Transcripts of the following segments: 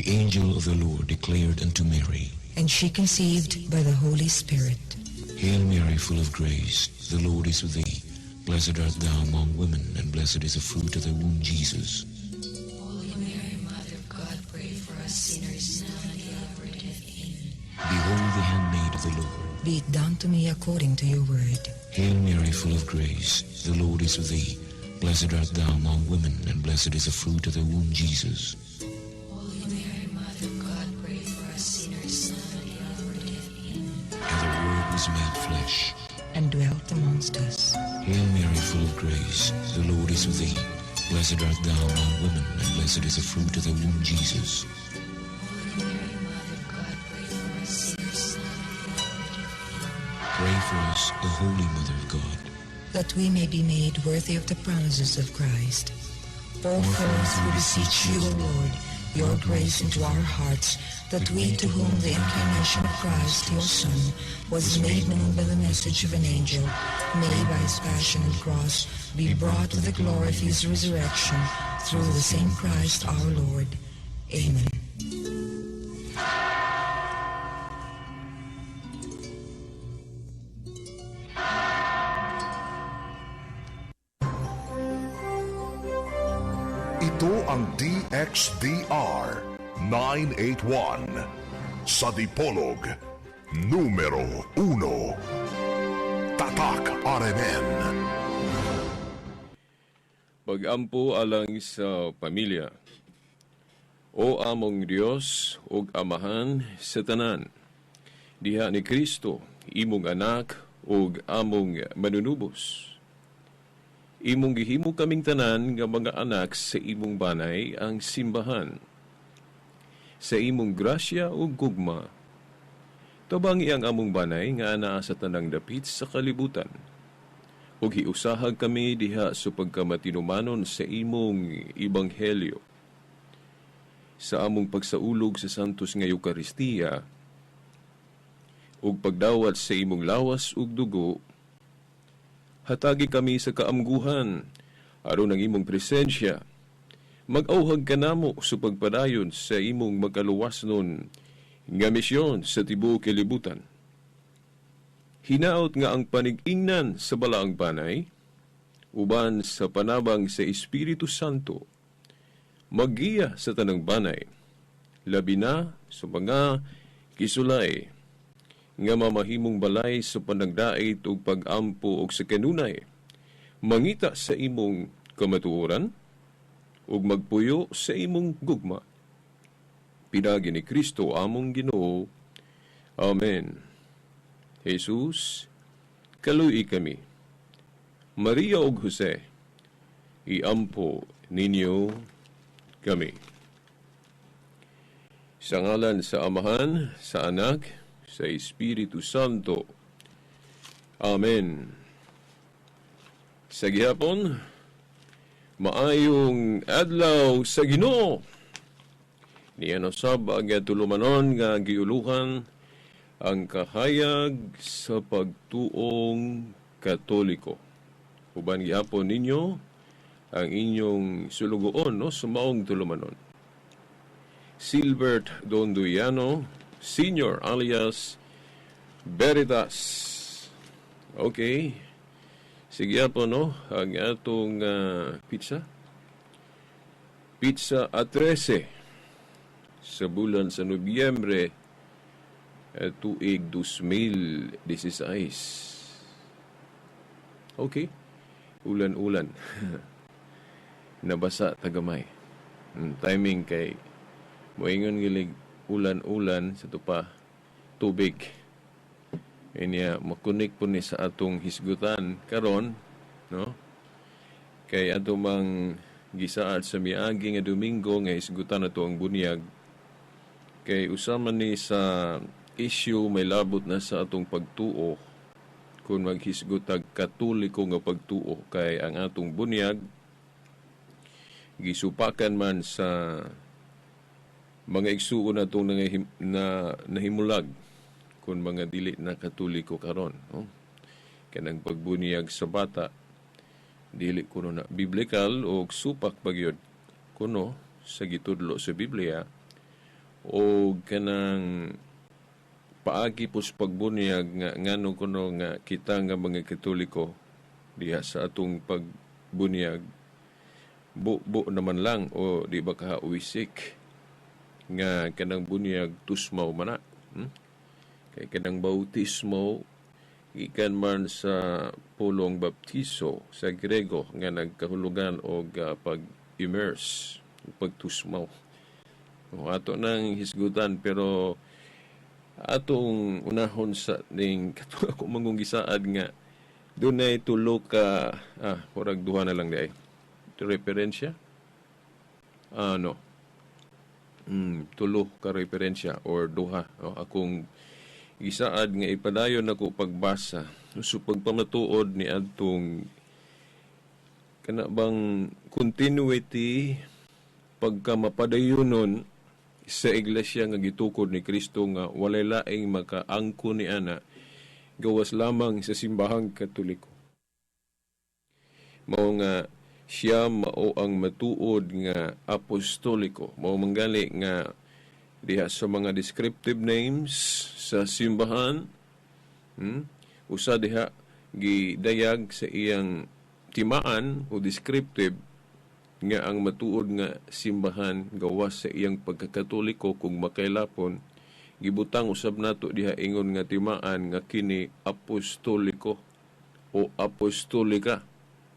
The angel of the Lord declared unto Mary, And she conceived by the Holy Spirit. Hail Mary, full of grace, the Lord is with thee. Blessed art thou among women, and blessed is the fruit of thy womb, Jesus. Holy Mary, Mother of God, pray for us sinners, now and at the hour of our death. Amen. Behold the handmaid of the Lord. Be it done to me according to your word. Hail Mary, full of grace, the Lord is with thee. Blessed art thou among women, and blessed is the fruit of thy womb, Jesus. Holy Mary, Mother of God, pray for us sinners, now and at the hour of our death. Amen. And the Word was made flesh. And dwelt amongst us. Hail Mary, full of grace, the Lord is with thee. Blessed art thou among women, and blessed is the fruit of thy womb, Jesus. Holy Mary, Mother of God, pray for us sinners, now and at the hour of our death. Amen. Pray for us, O Holy Mother of God, that we may be made worthy of the promises of Christ. Pour forth, we beseech you, O Lord, your grace into our hearts, that we, to whom the incarnation of Christ, your Son, was made known by the message of an angel, may by his passion and cross be brought to the glory of his resurrection, through the same Christ our Lord. Amen. Ito ang DXDR 981 sa Dipolog, numero 1. Tatak RMN. Pag-ampo alang sa pamilya. O among Dios ug Amahan sa tanan, diha ni Kristo, imong anak ug among manunubos. Imong gihimo kaming tanan nga mga anak sa imong banay ang simbahan. Sa imong grasya ug gugma, tabangi ang among banay nga anaa sa tanang dapit sa kalibutan. Ug hiusahag kami diha sa pagkamatinumanon sa imong ebanghelyo. Sa among pagsaulog sa Santos nga Eukaristiya ug pagdawat sa imong lawas ug dugo, hatagi kami sa kaamguhan aron ang imong presensya. Mag-auhag kanamo sa pagpadayon sa imong makaluwasnon nga misyon sa tibuok kalibutan. Hinaot nga ang panig-ingnan sa balaang banay, uban sa panabang sa Espiritu Santo, maggiya sa tanang banay, labi na sa mga kisulay, nga mamahimong balay sa panagdait ug pag-ampo og sa kanunay, mangita sa imong kamatuoran, ug magpuyo sa imong gugma. Pinaagi ni Kristo among Ginoo. Amen. Jesus, kaluoyi kami. Maria ug Jose, iampo ninyo kami. Sa ngalan sa Amahan, sa Anak, sa Espiritu Santo. Amen. Sa gihapon, maayong adlaw sa Ginoo. Niya sab ang tulumanon nga giuluhan ang kahayag sa pagtuong Katoliko. Uban gihapon ninyo ang inyong sulugoon, no, sa maong tulumanon. Silbert Donduiano Senior alias Veritas. Okay. Sige po, no, ang atong pizza. Pizza a 13 sa bulan sa Nobyembre, tuig 2016. Okay. Ulan-ulan. Nabasa tagamay. Timing kay moingon gilig ulan-ulan sa tupa tubig. Inya makunik po ni sa atong hisgutan karon, no? Kay ato mang gisaad sa miagi nga Domingo nga hisgutan ato ang bunyag. Kay usa man ni sa issue may labot na sa atong pagtuo kung maghisgutag Katoliko nga pagtuo, kay ang atong bunyag gisupakan man sa mga igsuon natong na nahimulag kung mga dili na Katoliko karon, no? Kanang pagbunyag sa bata dili kuno na biblical o supak pagyud kuno sa gitudlo sa Biblia. O kanang paagi po sa pagbunyag nga ngano kuno nga kita nga mga Katoliko diha sa atong pagbunyag bu naman lang o di ba ka wisik nga kanang bunyag tusmaw man na. Kay kanang bautismo gikan man sa pulong baptizo sa Grego nga nagkahulugan og pag-immerse, pagtusmaw. O, ato nang hisgutan, pero atong unahon sa ning katong ako mangong gisaad nga dunay tulo ka, murag duha na lang diay referensya, no, tulo ka referensya or duha, no? Akong gisaad nga ipadayon nako pagbasa so pagpamatuod ni adtong kana bang continuity, pagka mapadayonon sa iglesia nga gitukod ni Kristo nga walay laing makaangko ni ana gawas lamang sa Simbahang Katoliko. Mao nga siya mao ang matuod nga apostoliko. Mao manggali nga diha sa mga descriptive names sa simbahan, usa diha gidayag sa iyang timaan o descriptive nga ang matuod nga simbahan gawas sa iyang pagkakatoliko, kung makailapon gibutang usab nato diha ingon nga timaan nga kini apostoliko o apostolika.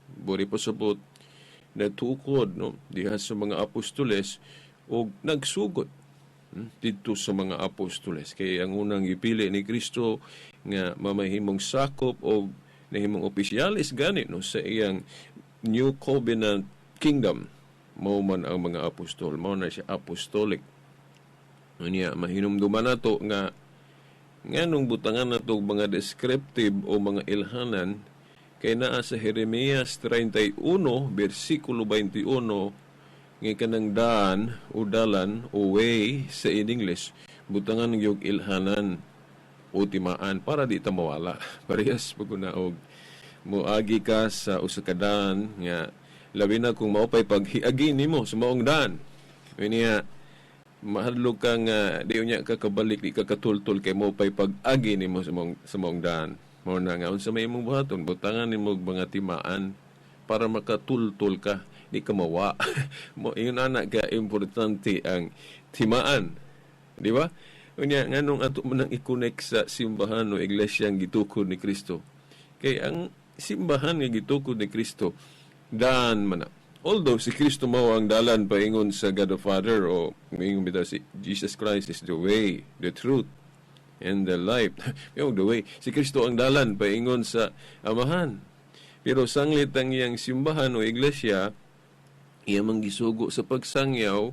Buri pasabot natukod, no, diha sa mga apostoles o nagsugod didto sa mga apostoles, kay ang unang gipili ni Kristo nga mamahimong sakop o nahimong opisyalis gani, no, sa iyang New Covenant Kingdom mao man ang mga apostol. Mao na siya apostolic. Unya mahinumduman nato nga nganong butangan nato og mga descriptive o mga ilhanan, kay naa sa Jeremias 31 bersikulo 21 nga kanang daan o dalan o way sa in English, butangan ng ilhanan o timaan para di ta mawala. Parehas pag og moagi ka sa usa ka daan nga labi na kung mao pay paghiagi nimo sa maong daan. Unya mahadlok ka nga di unya ka kabalik, di ka katultol kay mao pay pag-agi nimo sa maong daan. Mao na nga unsa may imong buhaton, butangan nimo og mga timaan para makatultol ka, di ka mawa. Mo ingon ana ka importante ang timaan. Di ba? Unya nganong ato man ang i-connect sa simbahan o iglesia ang gitukod ni Kristo? Kay ang simbahan nga gitukod ni Kristo, daan man na. Although si Kristo mao ang dalan paingon sa God the Father, o moingon bitaw si Jesus Christ is the way, the truth, and the life. Yung the way. Si Kristo ang dalan paingon sa Amahan. Pero sanglit ang iyang simbahan o iglesia, iya mang gisugo sa pagsangyaw,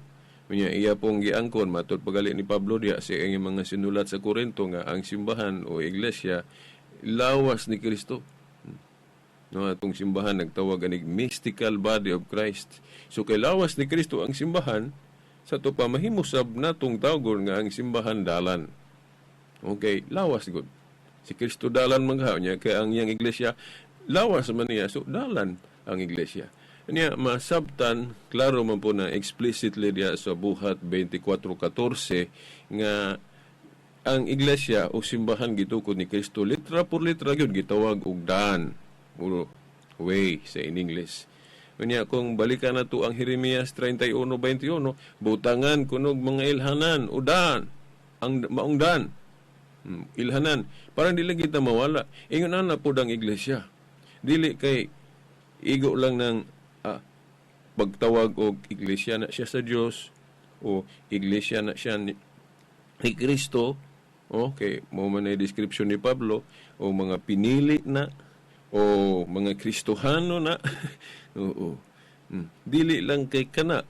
unya iya pong giangkon matod pagali ni Pablo diha sa iyang mga sinulat sa Korinto nga ang simbahan o iglesia lawas ni Kristo. No, atong simbahan nagtawag anig mystical body of Christ. So kay lawas ni Kristo ang simbahan, sa to pa mahimosab natong tawgon nga ang simbahan dalan. Okay, lawas gud. Si Kristo dalan man niya, kay ang iyang iglesia lawas man niya, so dalan ang iglesia. Niya masabtan klaro man po na explicitly diha sa Buhat 24:14 nga ang iglesia o simbahan gitukod ni Kristo litra por litra gyud gitawag og daan o way sa in English. Unya kung balikan na to ang Jeremias 31:21, butangan kunog mga ilhanan o daan, ang maong daan. Ilhanan para dili kita mawala. Ingon ana pod ang iglesia. Dili kay igo lang ng pagtawag og iglesia na siya sa Dios o iglesia na siya ni Kristo. Okay, mo man ay description ni Pablo o mga pinili na o mga Kristohano na. Oo. Dili lang kay kana.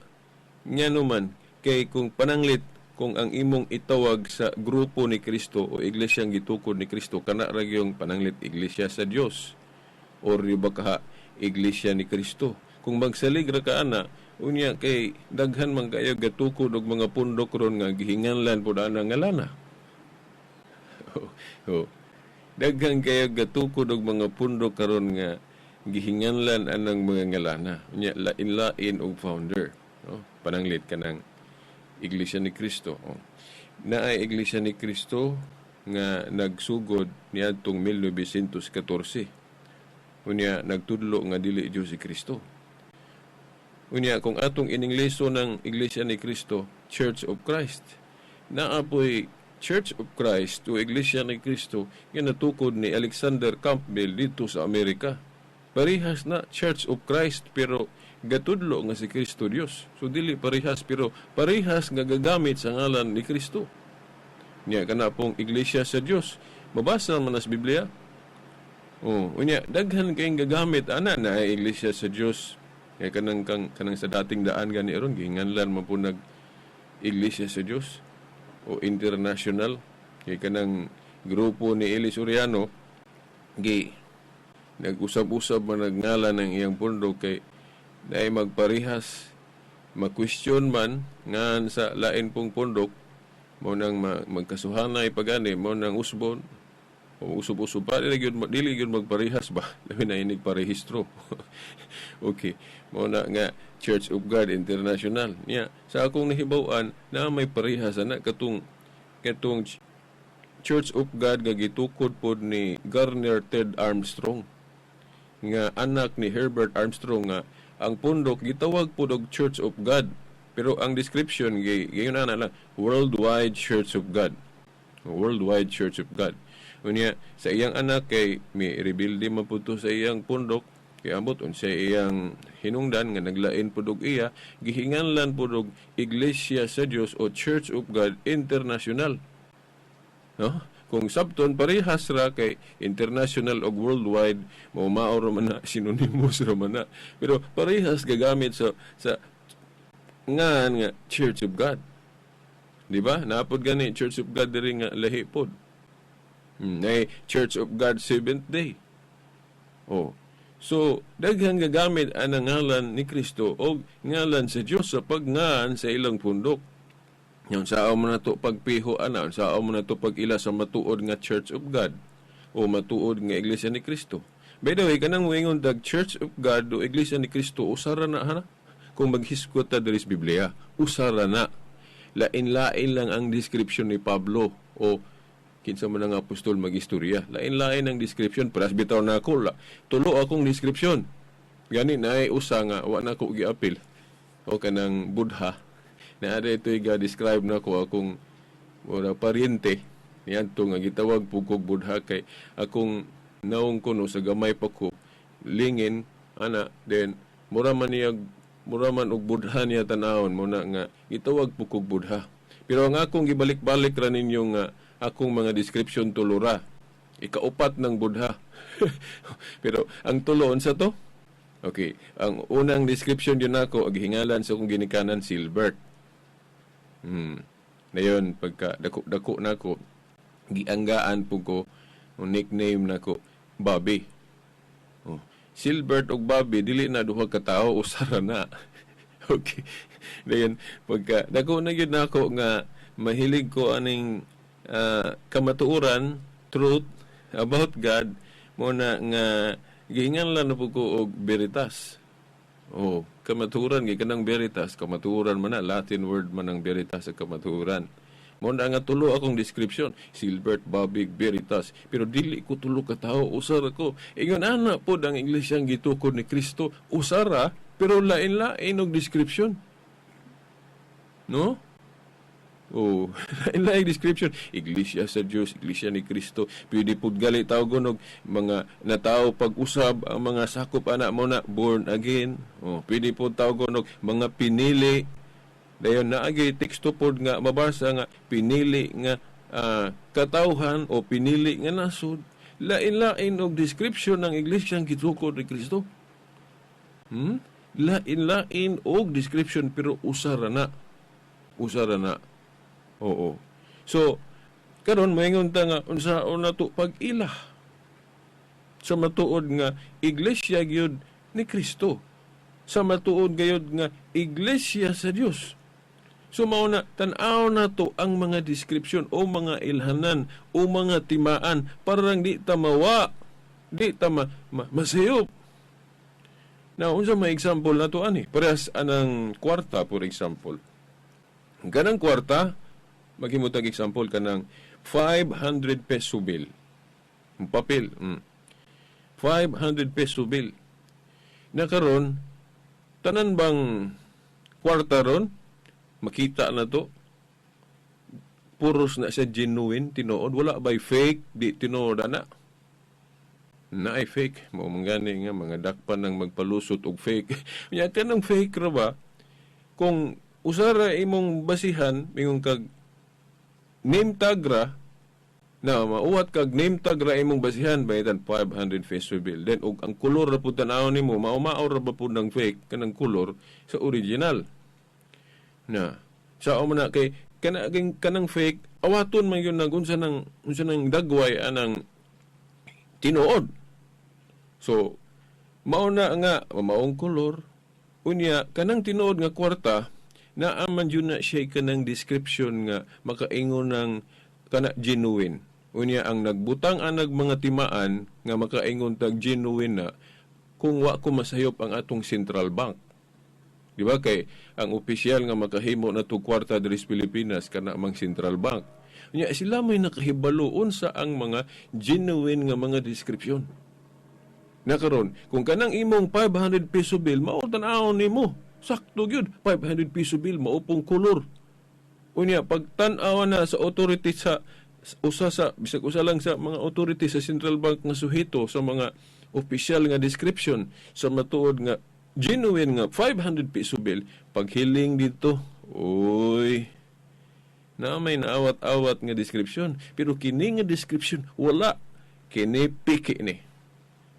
Ngano man kay kung pananglit kung ang imong itawag sa grupo ni Kristo o iglesia gitukod ni Kristo kana ra gyung pananglit iglesia sa Dios or di ba kaha iglesia ni Kristo. Kung magsalig ra ka ana, unya kay daghan man kayo gatukod og mga pundok ron nga gihinganlan pud ana nga lana. Oh. Daghan kayo gatukod og mga pundok karon nga gihinganlan anang mga ngalana. Unya lain-lain og founder. No? Pananglit kanang Iglesia ni Cristo. Oh. Naay Iglesia ni Cristo nga nagsugod niadtong 1914. Unya nagtudlo nga dili Dios si Kristo. Unya kung atong iningleso ng Iglesia ni Cristo, Church of Christ. Naa poy Church of Christ o Iglesia ni Cristo nga natukod ni Alexander Campbell dito sa Amerika. Parehas na Church of Christ, pero gatudlo nga si Kristo Dios. So dili parehas, pero parehas nga gagamit sa ngalan ni Kristo. Nya kana pong Iglesia sa Dios, mabasa man sa Biblia. Oh, unya daghan kayong gagamit ana na Iglesia sa Dios. Kay kanang kanang sa dating daan gani ron, gihinganlan man po nag Iglesia sa Dios o international, kay kanang grupo ni Eli Soriano gi nag-usab-usab man nagngalan ng iyang pundo kay naay magparihas, ma-question man ngan sa lain pong pundok, mo nang magkasuhanay pagani, mo nang usbon o usub-usub pa, dili gyud magparihas ba, labi na inig parehistro. Okay, mo na nga Church of God International. Niya sa akong nahibaw-an na may parihas ana katong Church of God nga gitukod pod ni Garner Ted Armstrong nga anak ni Herbert Armstrong, nga ang pundok gitawag pod og Church of God, pero ang description giyon ana lang, Worldwide Church of God, Worldwide Church of God. Unya sa iyang anak, kay mi rebelde man pud to sa iyang pundok, kay ambot unsa iyang hinungdan nga naglain pud og iya, gihinganlan pud og Iglesia sa Dios o Church of God International, no? Kung sabton parehas ra kay international og worldwide, mo mao ra man na, synonymous ra man na, pero parehas gagamit sa ngan nga Church of God. Di ba? Napod gani Church of God diri nga lahi pod. Nay Church of God Seventh Day. Oh. So, daghan gagamit ang ngalan ni Kristo o ngalan sa Dios sa pagngan sa ilang pundok. Yan, sao mo na to pagpiho ana, sao mo na to pag-ila sa matuod nga Church of God o matuod nga Iglesia ni Kristo? By the way, kanang moingon dag Church of God o Iglesia ni Kristo, usara na hana. Kung maghisgot ta diri sa Biblia, usara na. Lain-lain lang ang description ni Pablo o kinsa man ang apostol magistorya. Lain-lain ang description. Paras bitaw na ako. La, tulo akong description. Gani na ay usa nga wa na ko giapil. O kanang Buddha. Na ada ito ga-describe na ko akong ora paryente niadto nga gitawag pug kog Buddha kay akong naong kuno sa gamay pa ko lingin ana, then mura man niya, mura man og Buddha niya tan-awon, mo na nga gitawag pug kog Buddha. Pero ang akong gibalik-balik ra ninyo nga akong mga description, tulo ra. Ikaupat ng Buddha. Pero ang tulo, unsa to? Okay, ang unang description din ako, ang gihingalan sa akong ginikanan, Silbert. Dayon pagka dako dako nako, gianggaan po ko ang nickname nako, Bobby. Oh. Silbert ug Bobby dili na duha ka tawo, usa ra na. Okay. Dayon pagka dako na gyud nako nga mahilig ko aning kamatuoran, truth about God, mo na nga gihinganlan na po ko og Veritas. Oh, kamatuoran gikan ng Veritas, kamatuoran man na, Latin word man ang Veritas sa kamatuoran. Mo na nga tulo akong description, Silbert, Bobby, Veritas. Pero dili ko tulo ka tawo, usa ra ko. Ingon ana pod ang iglesyang gitukod ni Kristo, usa ra, pero lain-lain og description. No? Oh, lain-lain description. Iglesia sa Dios, Iglesia ni Kristo. Pwede pud gali tawgon og mga natao pag-usab ang mga sakop ana mo na born again. Oh, pwede pud tawgon og mga pinili. Dayon naagay teksto pod nga mabasa nga pinili nga katawhan o pinili nga nasod. Lain-lain og description ng iglesia gitukod ni Kristo. Lain-lain og description, pero usa ra na. Usa ra na. Oo. So, karon moingon ta nga unsa na to pag-ila sa matuod nga iglesia gyud ni Kristo? Sa matuod gayud nga iglesia sa Dios. So mao na, tan-aw na to ang mga description o mga ilhanan o mga timaan parang di ta mawa, di ta masayop. Now, unsa may example na to ani? Parehas anang kwarta, for example. Kanang kwarta, maghimo tag example kanang 500 peso bill. Ang papel. 500 peso bill. Na karon, tanan bang kwarta ron, makita na to, puros na siya genuine, tinuod, wala ba'y fake, di tinuod ana. Na ay fake, mao man gani nga mga dakpan ng magpalusot og fake. Nya kanang fake ra ba? Kung usara imong basihan, mingon kag name tag ra, na mauwat kag name tag ra imong basihan bahitan 500 peso bill. Then og ang kolor ra pud tan-awon nimo, mao-mao ra ba pud ng fake kanang kolor sa original. Na sa man na kay kana kanang fake awaton man yun nag unsa nang dagway anang tinuod. So mao na nga maong kolor, unya kanang tinuod nga kwarta naa man jud na siya kanang description nga makaingon ng kana genuine. Unya ang nagbutang anag mga timaan nga makaingon tag genuine na kung wa ko masayop ang atong central bank. Di ba kay ang opisyal nga makahimo na to kwarta diri sa Pilipinas kana mang central bank. Unya sila may nakahibalo unsa ang mga genuine nga mga description. Na karon, kung kanang imong 500 peso bill mao tan-awon nimo, sakto gyud 500 peso bill, mao pong kolor. Unya pag tan-awa na sa authority sa usa sa bisag usa lang sa mga authority sa central bank nga suhito sa mga opisyal nga description sa matuod nga genuine nga 500 peso bill, paghiling dito, uy, na may naawat-awat nga description, pero kini nga description wala, kini piki ni.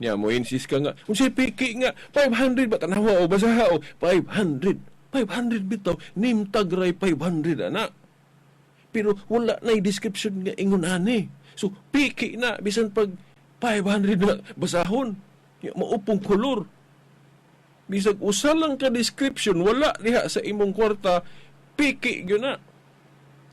Nya mo insist ka nga unsay piki nga 500 ba, tanawa o basaha o 500 500 bitaw, name tag ray 500 ana, pero wala na description nga ingon ani, so piki na bisan pag 500 na basahon. Ya, maupong kolor, bisag usa lang ka description wala diha sa imong kwarta, piki gyud na.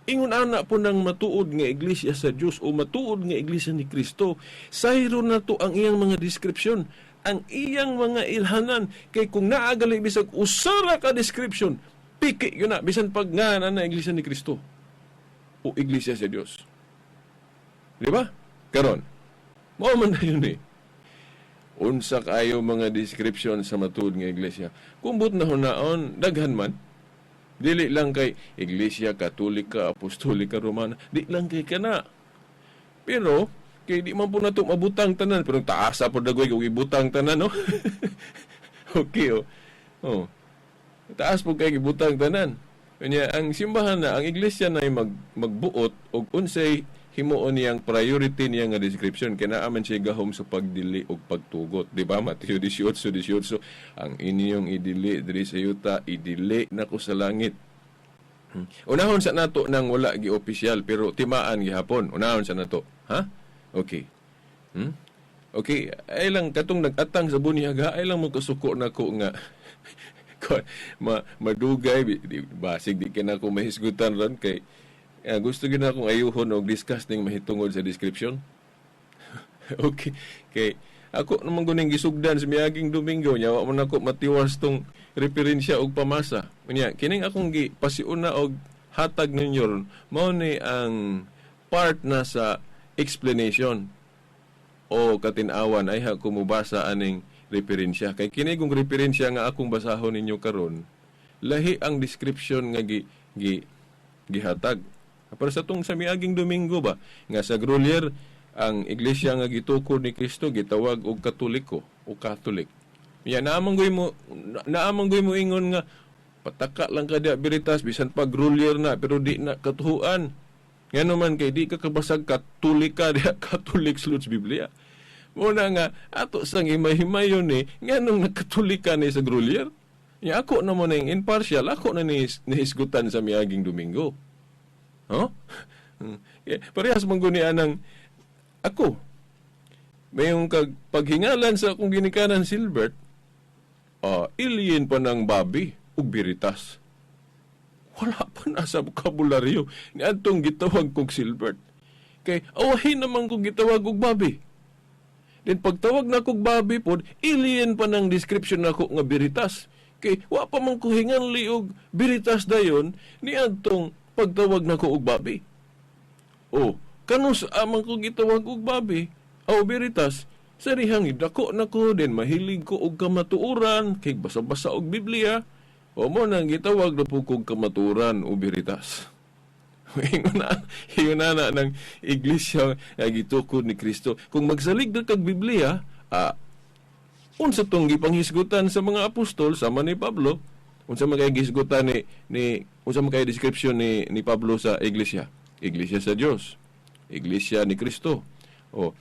Ingon ana po ng matuod nga iglesia sa Dios o matuod nga iglesia ni Kristo, sayro na to ang iyang mga description, ang iyang mga ilhanan, kay kung naagali bisag usa ra ka description, piki gyud na bisan pag nga na iglesia ni Kristo o iglesia sa Dios. Di ba? Karon, mao man na yun eh. Unsa kayo mga description sa matuod nga iglesia? Kung but na hunaon, daghan man. Dili lang kay Iglesia Katolika, Apostolika Romana, di lang kay kana. Pero kay di man po nato mabutang tanan, pero taasa po dagoy kung ibutang tanan, no? Okay, oh. Oh. Taas po kay ibutang tanan. Unya ang simbahan na, ang iglesia na ay magbuot og unsay himuon niyang priority niya nga description, kay naa man siya gahom sa pagdili og pagtugot, di ba? Mateo 18:18, ang inyong idili diri sa yuta, idili nako sa langit. Unahon sa nato nang wala gi opisyal pero timaan gihapon. Unahon sa nato, ha? Okay. Okay, ay lang katong nag-atang sa bunyaga, ay lang mo kasuko nako nga madugay di, basig di ka na ako mahisgutan ron kay gusto gyud na akong ayuhon og discuss ning mahitungod sa description. Okay. Kay ako naman guning gisugdan sa miaging Domingo nya wa man ako matiwas tong referensya og pamasa. Unya kining akong gi pasiuna og hatag ninyo ron, mao ni ang part na sa explanation o katin-awan ay ha kumubasa aning referensya, kay kini kung referensya nga akong basahon ninyo karon, lahi ang description nga gi, gi gihatag para sa tong sa miaging Domingo ba nga sa Grolier, ang iglesia nga gitukod ni Kristo gitawag og Katoliko o Catholic. Ya naamang goy mo ingon nga pataka lang ka diya Veritas, bisan pa Grolier na pero di na katuhuan. Ngano man kay di ka kabasag Katolika diha, Catholic sluts Biblia. Muna nga ato sang himay-himayon ni nganong nagkatolika ni sa Grolier. Ya ako na mo ning impartial, ako na ni nihisgutan sa miaging Domingo. Huh? Yeah, parehas man guni anang ako. Mayong kag paghingalan sa akong ginikanan Silbert, alien pa ng babi ug biritas. Wala pa na sa bokabularyo ni adtong gitawag kog Silbert. Kay awahin naman kog gitawag og babi. Then pagtawag na kog babi pod, alien pa ng description nako nga biritas. Kay wa pa man ko hinganli og biritas dayon niadtong pagtawag nako og babi. O, kanus amang ko gitawag og babi aw biritas sa dihang dako nako din mahilig ko og kamatuoran kay basa-basa og Biblia o mo nang gitawag na po kog kamatuoran o biritas. Ingon na ng iglesia nga gitukod ni Kristo. Kung magsalig na kag Biblia, unsa tong gipanghisgutan sa mga apostol sama ni Pablo? Unsa man kay gisgutan ni unsa man kay description ni Pablo sa iglesia? Iglesia sa Dios, iglesia ni Kristo. O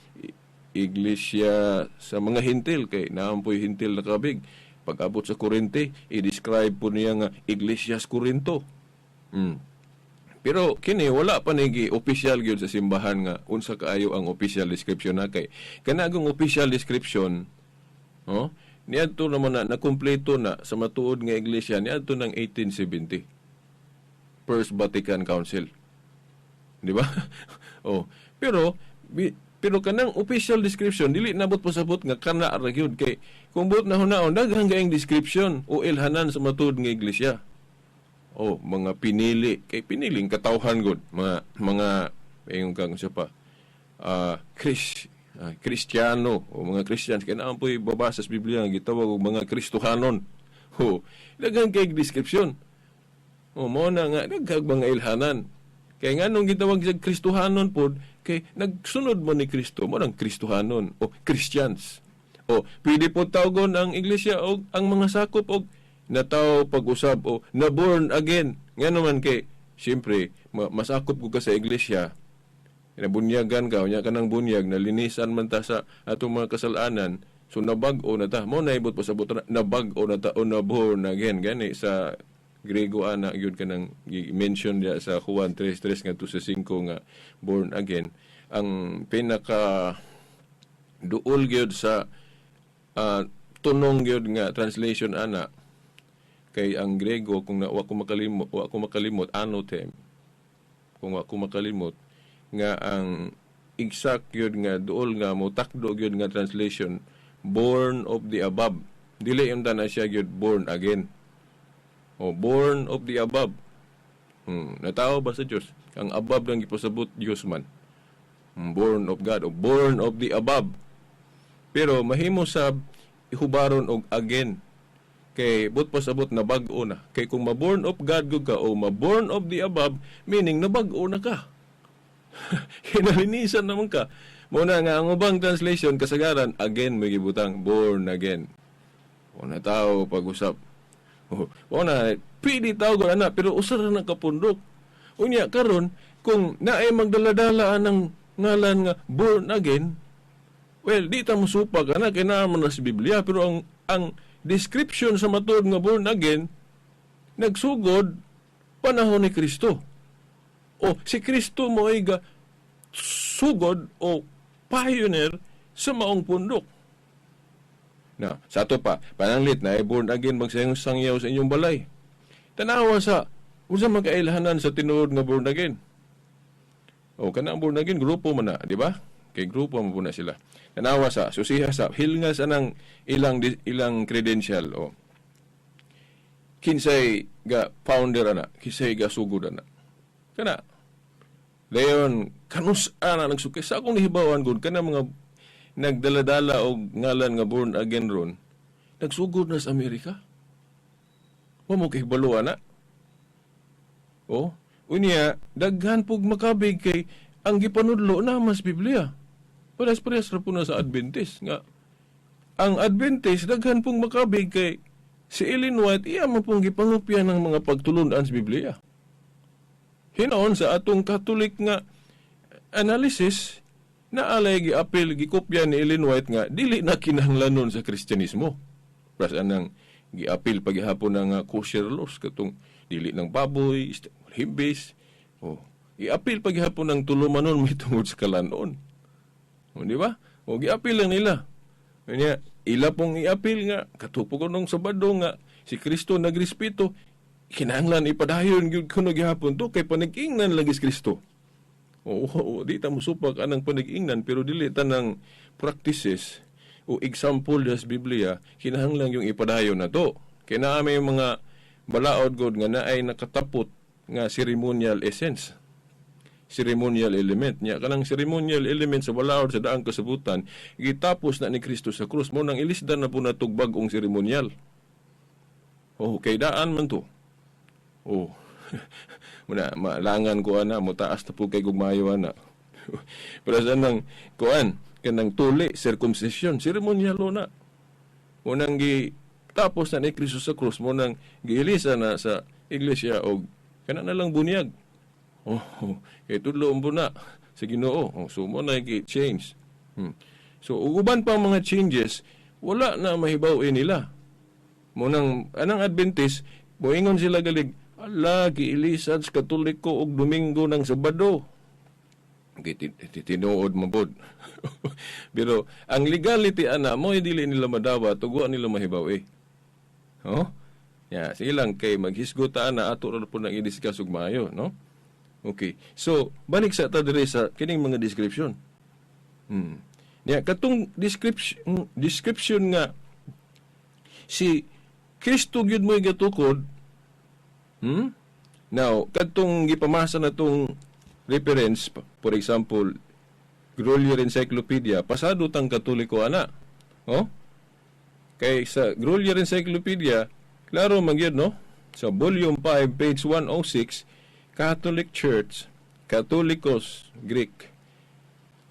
iglesia sa mga Hintil kay naampoy Hintil na kabig. Pag-abot sa Korinte, i-describe po niya nga iglesia sa Korinto. Pero kini wala pa ni gi-official gyud sa simbahan nga unsa kaayo ang official description na kay kanagong official description, oh, niadto naman na nakumpleto na sa matuod nga iglesia niadto ng 1870 First Vatican Council. Di ba? Oh, pero kanang official description dili nabot pasabot nga kana ra gyud kay kung buot na hunaon daghang kaayong description o ilhanan sa matuod nga iglesia. Oh, mga pinili kay piniling katawhan gud mga ingon kang unsa pa Kristiyano o mga Christians kay naa po'y babasa sa Biblia nga gitawag og mga Kristohanon. Oh, daghan kay description. Oh, mo na nga daghang mga ilhanan. Kay nganong gitawag sa Kristohanon pod kay nagsunod mo ni Kristo, mo nang Kristohanon o Christians. O pwede po tawgon ang iglesia og ang mga sakop og natawo pag-usab o na born again. Nga naman kay siyempre masakop ko ka sa iglesia, nabunyagan ka, unya ka ng bunyag, nalinisan man ta sa atong mga kasalanan, so nabag-o na ta. Mo naibot pa sa buta, nabag-o na ta o na born again. Gani sa Grego ana gyud kanang mention diya sa Juan 3:3 ngadto sa 5 nga born again. Ang pinaka duol gyud sa tunong gyud nga translation ana kay ang Grego, kung na, wa ko makalimot, anothen, kung wa ko makalimot nga ang exact gyud nga duol nga mo takdo gyud nga translation, born of the above. Dili unta na siya gyud born again o born of the above. Natawo ba sa Dios? Ang above lang gipasabot Dios man. Born of God o born of the above, pero mahimo sa ihubaron og again kay but pasabot na bag-o na kay kung ma-born of God gud ka o ma-born of the above, meaning nabag-o na ka, kinalinisan naman ka. Mo na nga ang ubang translation kasagaran again may gibutang born again o natawo pag-usap. Oh, mo na pwede tawgon ana pero usa ra na kapundok. Unya karon kung naay magdaladala anang ngalan nga born again, well, di ta mosupak ana kay naa man na sa Biblia, pero ang description sa matuod nga born again nagsugod panahon ni Kristo. O si Kristo mo ay ga sugod o pioneer sa maong pundok. Na, sa ato pa, pananglit na born again magsayong sangyaw sa inyong balay. Tanawa sa unsa man kailhanan sa tinuod nga born again. O kanang born again grupo man na, di ba? Kay grupo man po na sila. Tanawa sa susiha sa hilngas anang ilang credential o kinsay ga founder ana, kinsay ga sugod ana. Kana dayon kanus ana nagsukay sa akong nahibawan gud kana mga nagdaladala og ngalan nga born again ron nagsugod na sa Amerika. Wa mo kahibalo ana. Oh, unya daghan pug makabig kay ang gipanudlo na mas Biblia. Parehas-parehas ra po na sa Adventist nga ang Adventist daghan pong makabig kay si Ellen White iya man pong gipangopya ng mga pagtulunan sa Biblia. Hinoon sa atong Catholic nga analysis na alay giapil gikopya ni Ellen White nga dili na kinahanglanon sa Kristyanismo. Pras anang giapil paghihapon nga kosher laws katong dili ng baboy, himbis. Oh, giapil paghihapon ng tulumanon may tungod sa kalanon. O, di ba? O giapil lang nila. Kanya, ila pong iapil nga katupo ko nung Sabado nga si Kristo nagrespeto, kinahanglan ipadayon gyud kuno gihapon to kay panag-ingnan lagi si Kristo. Oo, oo, di ta mosupak anang panag-ingnan pero dili ta ng practices o example sa Biblia kinahanglan yung ipadayon na to. Kay naa may mga balaod gud nga naay nakatapot nga ceremonial essence, ceremonial element niya. Kanang ceremonial element sa balaod sa daang kasabutan, gitapos na ni Kristo sa krus. Mo nang ilisdan na po natog bag-ong ceremonial. Oh, kay daan man to. Oh, muna malangan ko ana, mo taas na po kay gugmayo ana. Pero sa nang kuan, kanang tuli, circumcision, ceremonial na. Mo nang gi tapos na ni Kristo sa krus, mo nang giilisa na sa iglesia og kana na lang bunyag. Oh, kay tudlo mo na sa Ginoo. Oh, so mo na gi-change. So uban pa ang mga changes, wala na mahibaw nila. Mo nang anang Adventist, moingon sila galig, "Ala, giilisan sa Katoliko og Domingo ng Sabado." Tinuod mo pod. Pero ang legality ana mo dili nila madawat ug wa nila mahibaw eh. Oh? Ya, sige lang kay maghisgot ta ana, ato ra po nang i-discuss og maayo, no? Okay. So, balik sa ta diri sa kining mga description. Ya, katong description description nga si Kristo gyud mo'y gatukod. Now, katong gipamasa na tong reference, for example, Grolier Encyclopedia, pasado tang Katoliko ana. Oh? Kay sa Grolier Encyclopedia, klaro man gyud, no? Sa volume 5, page 106, Catholic Church, Katholikos, Greek,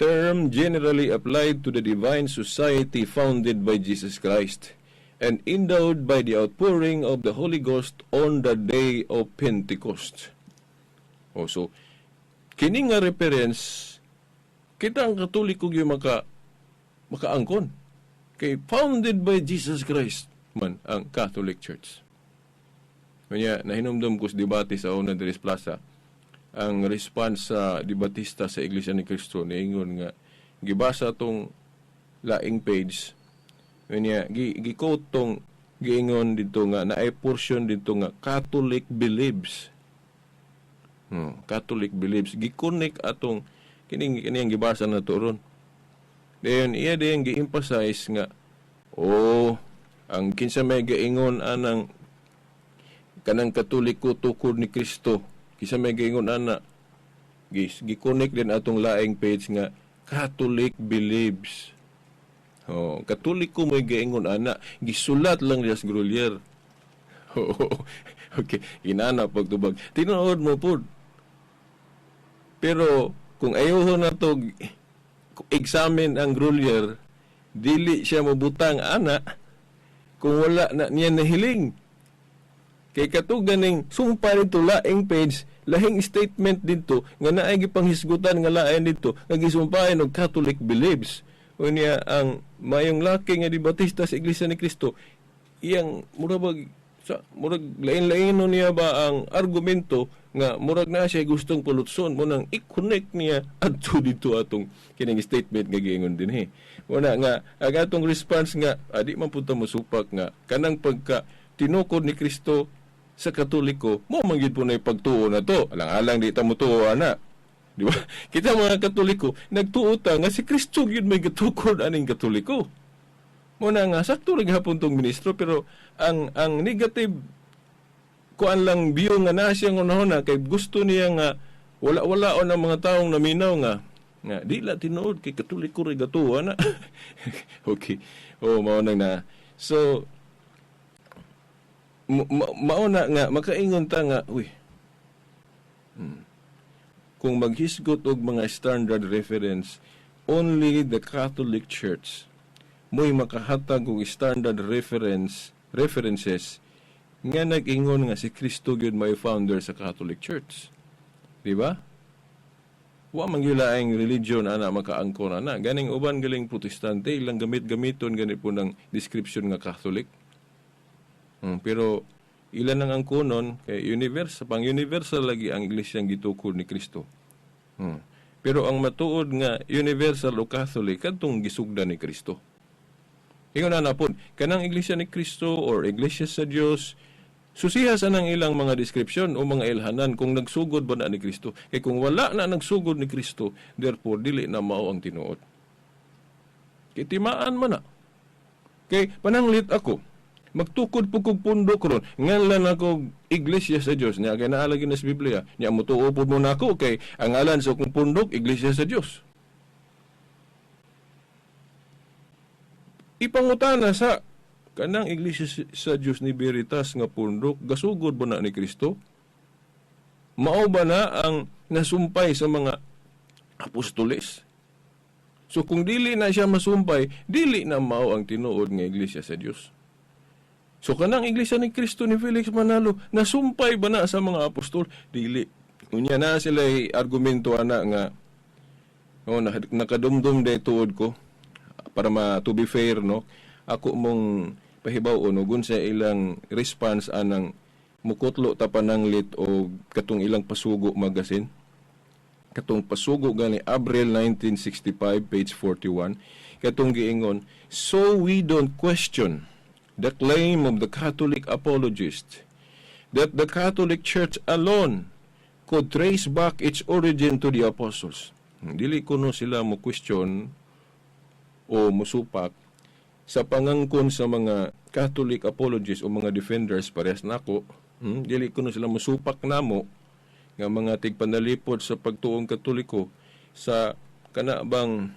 term generally applied to the divine society founded by Jesus Christ and endowed by the outpouring of the Holy Ghost on the day of Pentecost. Oh, so, kini nga reference, kita ang Katoliko gyud makaangkon. Kay founded by Jesus Christ man ang Catholic Church. Kanya, nahinumdum ko sa debate sa una diri sa plaza, ang response sa debatista sa Iglesia ni Cristo, niingon nga gibasa tong laing page. Kanya gi quote tong giingon dito nga naay portion dito nga "Catholic believes." Catholic believes, gi-connect atong kining kining gibasa na to ron. Then iya din gi-emphasize nga, oh, ang kinsa may gaingon anang kanang Katoliko tukod ni Kristo, kinsa may gaingon ana, gi-connect din atong laing page nga "Catholic believes." Oh, Katoliko may gaingon ana, gisulat lang niya sa Grolier. Okay, inana pagtubag. Tinuod mo pud. Pero kung ayaw na to examine ang Grolier, dili siya mabutang ana kung wala na niya nahiling. Kay kato ganing sumpa nito laing page, lahing statement dito nga naay gipanghisgutan nga lain dito nga gisumpayan og "Catholic believes." Unya ang mayong laki nga debatista sa Iglesia ni Cristo, iyang murag sa murag lain-lain no niya ba ang argumento nga murag na siya gustong pulutson mo nang i-connect niya adto dito atong kining statement nga giingon dinhi. Muna nga ang atong response nga adi man pud ta mosupak nga kanang pagka tinukod ni Kristo sa Katoliko mo man gyud po na pagtuo na to. Alang-alang di ta mo tuo ana, di ba? Kita mga Katoliko, nagtuo ta nga si Kristo gyud may gatukod aning Katoliko. Muna nga sakto ra gihapon tong ministro, pero ang negative kuan lang view nga na siya nga kay gusto niya nga wala-wala ang mga taong naminaw nga di la tinuod kay Katoliko ra gatuo ana. Okay. Oh, mao nang na. So mao na nga makaingon ta nga, uy. Kung maghisgot og mga standard reference, only the Catholic Church mo'y makahatag og standard references nga nag-ingon nga si Kristo gyud may founder sa Catholic Church. Di ba? Wa man gyud laing religion ana makaangkon ana. Ganing uban galing Protestante, ilang gamit-gamiton gani po ng description nga Catholic. Pero ilan ang angkonon kay universe pang universal lagi ang iglesia gitukod ni Kristo. Pero ang matuod nga universal o Catholic, kadtong gisugdan ni Kristo. Ingon na pod, kanang Iglesia ni Kristo or Iglesia sa Dios, susiha sa nang ilang mga description o mga ilhanan kung nagsugod ba na ni Kristo. Kay kung wala na nagsugod ni Kristo, therefore dili na mao ang tinuod. Kay timaan man na. Kay pananglit ako, Magtukod po kog pundok ron. Nganlan ako Iglesia sa Dios. Nya kay naa lagi na sa Biblia. Nya motuo pud mo nako kay ang ngalan sa akong pundok Iglesia sa Dios. Ipangutana sa kanang Iglesia sa Dios ni Veritas nga pundok, gasugod ba na ni Kristo? Mao ba na ang nasumpay sa mga apostoles? So kung dili na siya masumpay, dili na mao ang tinuod nga Iglesia sa Dios. So kanang Iglesia ni Kristo ni Felix Manalo, nasumpay ba na sa mga apostol? Dili. Unya na sila argumento ana nga oh, nakadumdum day tuod ko para ma to be fair, no. Ako mong pahibaw no gun sa ilang response anang mukutlo ta pananglit o katong ilang Pasugo magazine. Katong Pasugo gani Abril 1965 page 41, katong giingon, "So we don't question the claim of the Catholic apologist that the Catholic Church alone could trace back its origin to the apostles." Dili kuno sila mo question o musupak sa pangangkon sa mga Catholic apologists o mga defenders parehas nako. Dili kuno sila musupak namo nga mga tigpanalipod sa pagtuong Katoliko sa kana bang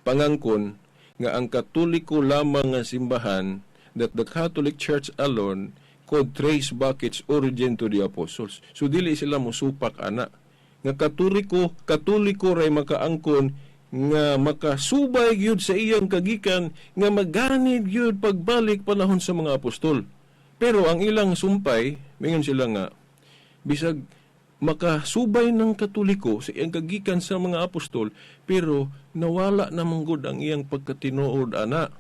pangangkon nga ang Katoliko lamang nga simbahan, that the Catholic Church alone could trace back its origin to the apostles. So dili sila musupak ana nga Katoliko ray makaangkon nga makasubay gyud sa iyang kagikan nga maganid gyud pagbalik panahon sa mga apostol. Pero ang ilang sumpay, mingon sila nga bisag makasubay ng Katoliko sa iyang kagikan sa mga apostol, pero nawala na gud ang iyang pagkatinuod ana.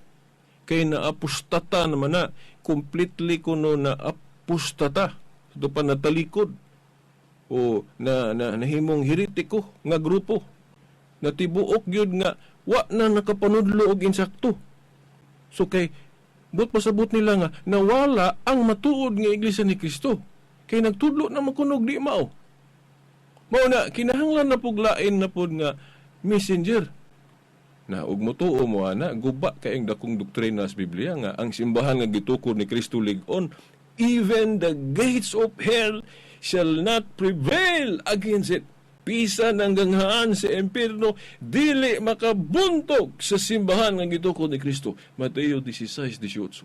Kay naapostata naman na, completely kuno na apostata. Ito pa natalikod o na nahimong heretiko nga grupo. Natibuok gyud nga wa na nakapanudlo og insakto. So kay but pasabot nila nga nawala ang matuod nga Iglesia ni Kristo. Kay nagtudlo na makunog di mao. Mao na kinahanglan na puglain na pud nga messenger. Na ug motuo mo ana, guba kay ang dakong doktrina sa Biblia nga ang simbahan nga gitukod ni Kristo lig-on, even the gates of hell shall not prevail against it. Bisan ang ganghaan sa impierno dili makabuntog sa simbahan nga gitukod ni Kristo. Mateo 16:18.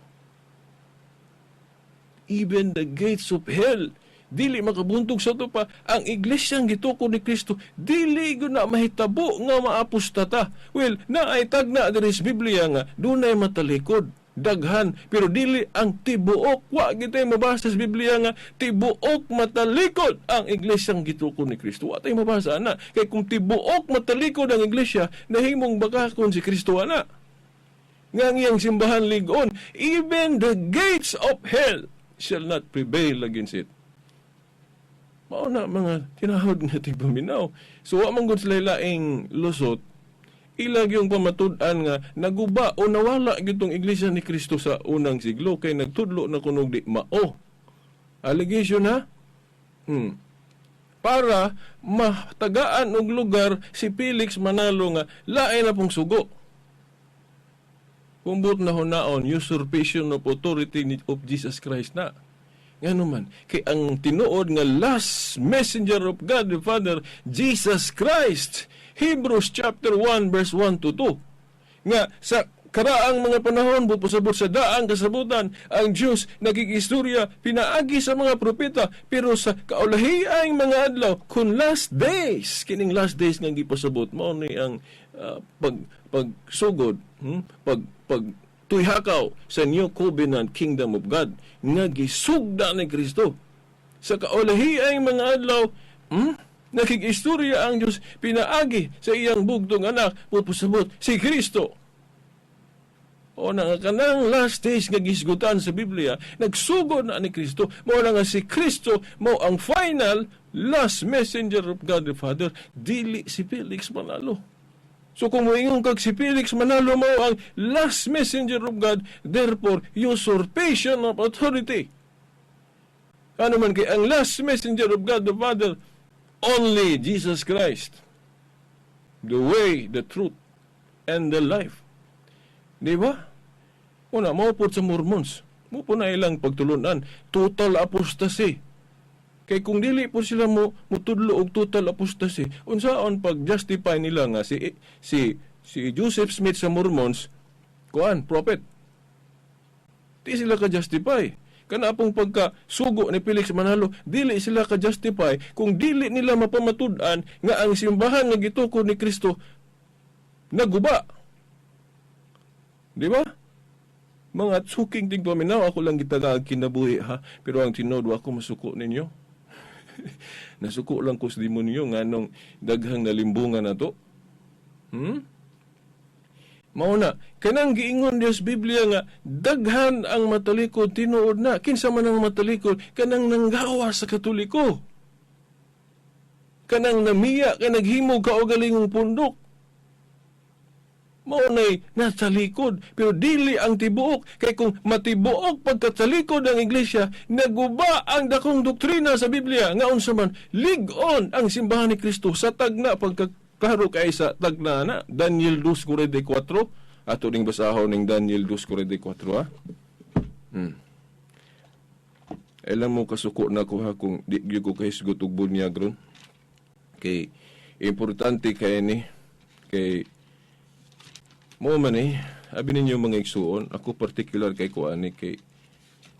Even the gates of hell dili makabuntog sa tupa ang iglesia ang gitukod ni Kristo, dili gyud na mahitabo nga maapostata. Well, naay tagna diri sa Biblia nga dunay matalikod daghan, pero dili ang tibuok. Wa gitay mabasa sa Biblia nga tibuok matalikod ang iglesia ang gitukod ni Kristo. Wa tay mabasa ana, kay kung tibuok matalikod ang iglesia, nahimong bakakon si Kristo ana nga ang iyang simbahan lig-on, even the gates of hell shall not prevail against it. Mao na mga tinahod nga tigpaminaw. So wa man gud sila laing lusot, ilag yung pamatud-an nga naguba o nawala gyud tong Iglesia ni Kristo sa unang siglo kay nagtudlo na kunog di mao. Allegation ha? Para matagaan og lugar si Felix Manalo nga lain na pong sugo. Kumbot na hunaon, usurpation of authority of Jesus Christ na. Ngano man, kay ang tinuod nga last messenger of God the Father, Jesus Christ, Hebrews chapter 1 verse 1 to 2. Nga sa karaang mga panahon, bupusabot sa daang kasabutan, ang Diyos nagigistorya, pinaagi sa mga propeta, pero sa kaulahiang mga adlaw, kun last days, kining last days nga gipasabot, mao ni ang pagsugod, pag tuyhakaw sa New Covenant Kingdom of God nga gisugda ni Kristo. Sa kaulahiang mga adlaw, nakigistorya ang Diyos pinaagi sa iyang bugtong anak, pupusabot si Kristo. O na nga kanang last days nga gisgutan sa Biblia, nagsugod na ni Kristo. Mao na nga si Kristo mao ang final last messenger of God the Father, dili si Felix Manalo. So kung moingon kag si Felix Manalo mao ang last messenger of God, therefore usurpation of authority. Ano man kay ang last messenger of God the Father, only Jesus Christ, the way, the truth, and the life. Di ba? Una, mao pod sa Mormons. Mao po na ilang pagtulunan. Total apostasy. Kay kung dili po sila mo mutudlo og total apostasy, unsaon pag-justify nila nga si Joseph Smith sa Mormons kuan prophet? Di sila ka-justify. Kana pong pagka sugo ni Felix Manalo, dili sila ka-justify kung dili nila mapamatud-an nga ang simbahan nga gitukod ni Kristo naguba. Di ba? Mga suking tigpaminaw, ako lang gitagaag kinabuhi ha, pero ang tinuod wa ko masuko ninyo. Nasuko lang ko sa demonyo nganong daghang nalimbungan na to. Mao na, kanang giingon Dios Biblia nga daghan ang matalikod, tinuod na. Kinsa man ang matalikod? Kanang nanggawa sa Katoliko. Kanang namiya kay naghimo kaugalingong pundok. Mao nay natalikod, pero dili ang tibuok, kay kung matibuok pagkatalikod ang iglesia, naguba ang dakong doktrina sa Biblia nga unsa man lig-on ang simbahan ni Kristo sa tagna, pagkaklaro kay sa tagna na. Daniel 2:44, ato ning basahon ning Daniel 2:44 ha. Alam mo, kasuko na ko ha kung di gyud ko kahisgot og bunyag ron. Kay importante kay ni, kay mo man eh, abi ninyo mga igsuon, ako particular kay ko ani, kay